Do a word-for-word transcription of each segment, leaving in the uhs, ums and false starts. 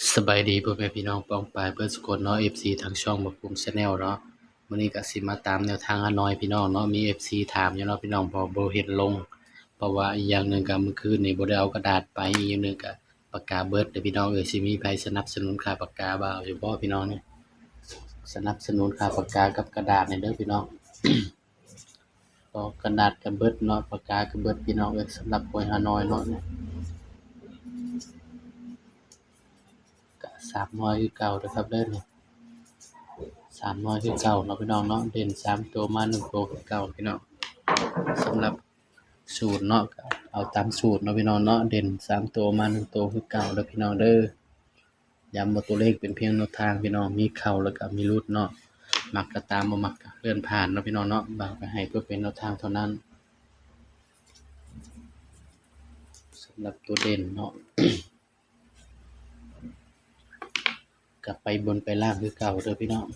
สบายดีพ่อแม่พี่น้องป้องปายเบิดสุคนเนาะ เอฟซี ทางช่องบ่าวภูมิ Channel เนาะ มื้อนี้ก็สิมาตามแนวทางฮานอยพี่น้องเนาะ มี เอฟซี ถามอยู่เนาะพี่น้อง เพราะบ่เห็นลง เพราะว่าอีกอย่างหนึ่งก็มื้อคืนนี้บ่ได้เอากระดาษไป อีกอย่างหนึ่งก็ปากกาเบิดเด้อพี่น้องเอ้ย สิมีไผสนับสนุนค่าปากกาบ่าวอยู่บ่พี่น้องเนี่ย สนับสนุนค่าปากกากับกระดาษแหน่เด้อพี่น้อง ก็กระดาษก็เบิดเนาะ ปากกาก็เบิดพี่น้องเอ้ย สำหรับหวยฮานอยเนาะ ก็สามร้อยคือเก่าเด้อครับเด้อนี่ สามร้อยคือเก่าเนาะพี่น้องเนาะ เด่นสามตัวมาหนึ่งตัวคือเก่าพี่น้อง สำหรับสูตรเนาะ ก็เอาตามสูตรเนาะพี่น้องเนาะ เด่นสามตัวมาหนึ่งตัวคือเก่าเด้อพี่น้องเด้อ ย้ำว่าตัวเลขเป็นเพียงแนวทางพี่น้อง มีเข้าแล้วก็มีหลุดเนาะ มักก็ตาม บ่มักก็เลื่อนผ่านเนาะพี่น้องเนาะ บ่าวก็ให้เพื่อเป็นแนวทางเท่านั้น สำหรับตัวเด่นเนาะ ก็ไปบนไปล่างคือเก่าเด้อพี่น้อง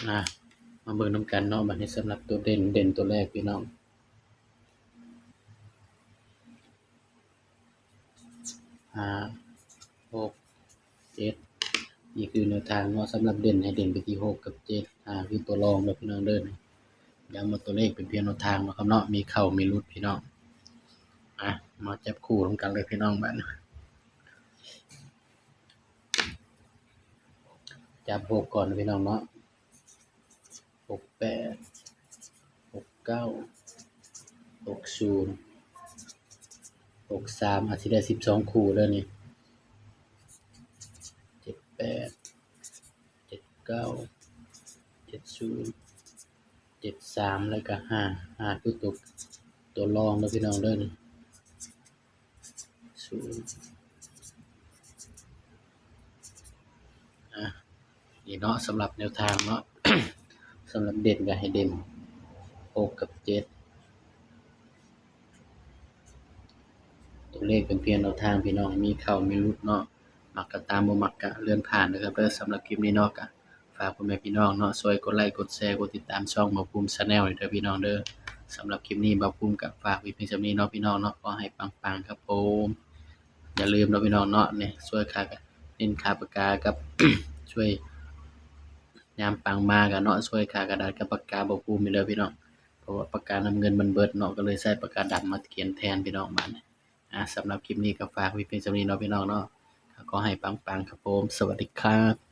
อ่ะ มาเบิ่งนำกันเนาะ บัดนี้สำหรับตัวเด่น เด่นตัวแรกพี่น้อง ห้า หก เจ็ด นี่คือแนวทางเนาะ สำหรับเด่นให้เด่นไปที่หกกับเจ็ด อ่า คือตัวรองเด้อพี่น้องเด้อ ย้ำว่าตัวเลขเป็นเพียงแนวทางเนาะครับเนาะ มีเข้ามีหลุดพี่น้อง อ่ะ มาจับคู่นำกันเลยพี่น้องบัดนี้ จับหกก่อนนะพี่น้องเนาะ หกแปด หกเก้า หกศูนย์ หกสาม อาจสิได้สิบสองคู่เด้อนี่ เจ็ดแปด เจ็ดเก้า เจ็ดศูนย์ เจ็ดสาม แล้วก็ห้า ห้าคือตัว ตัวรองเด้อพี่น้องเด้อนี่ ศูนย์ อ่ะ นี่เนาะ สำหรับแนวทางเนาะ สำหรับเด่นก็ให้เด่น หกกับเจ็ด ตัวเลขเป็นเพียงแนวทางพี่น้อง มีเข้ามีหลุดเนาะ มักก็ตาม บ่มักก็เลื่อนผ่านเด้อครับเด้อ สำหรับคลิปนี้เนาะ ก็ฝากพ่อแม่พี่น้องเนาะ ช่วยกดไลค์ กดแชร์ กดติดตามช่องบ่าวภูมิ Channel ด้วยเด้อพี่น้องเด้อ สำหรับคลิปนี้บ่าวภูมิก็ฝากไว้เพียงส่ำนี้เนาะพี่น้องเนาะ ขอให้ปังๆครับผม อย่าลืมเนาะพี่น้องเนาะ นี่ ช่วยค่า เน้นค่าปากกากับ ช่วย ยามปังมาก็เนาะ ช่วยค่ากระดาษกับปากกาบ่าวภูมิเด้อพี่น้อง เพราะว่าปากกาน้ำเงินมันเบิดเนาะ ก็เลยใช้ปากกาดำมาเขียนแทนพี่น้องบัดนี้ อ่ะ สำหรับคลิปนี้ก็ฝากไว้เพียงส่ำนี้เนาะพี่น้องเนาะ ขอให้ปังๆครับผม สวัสดีครับ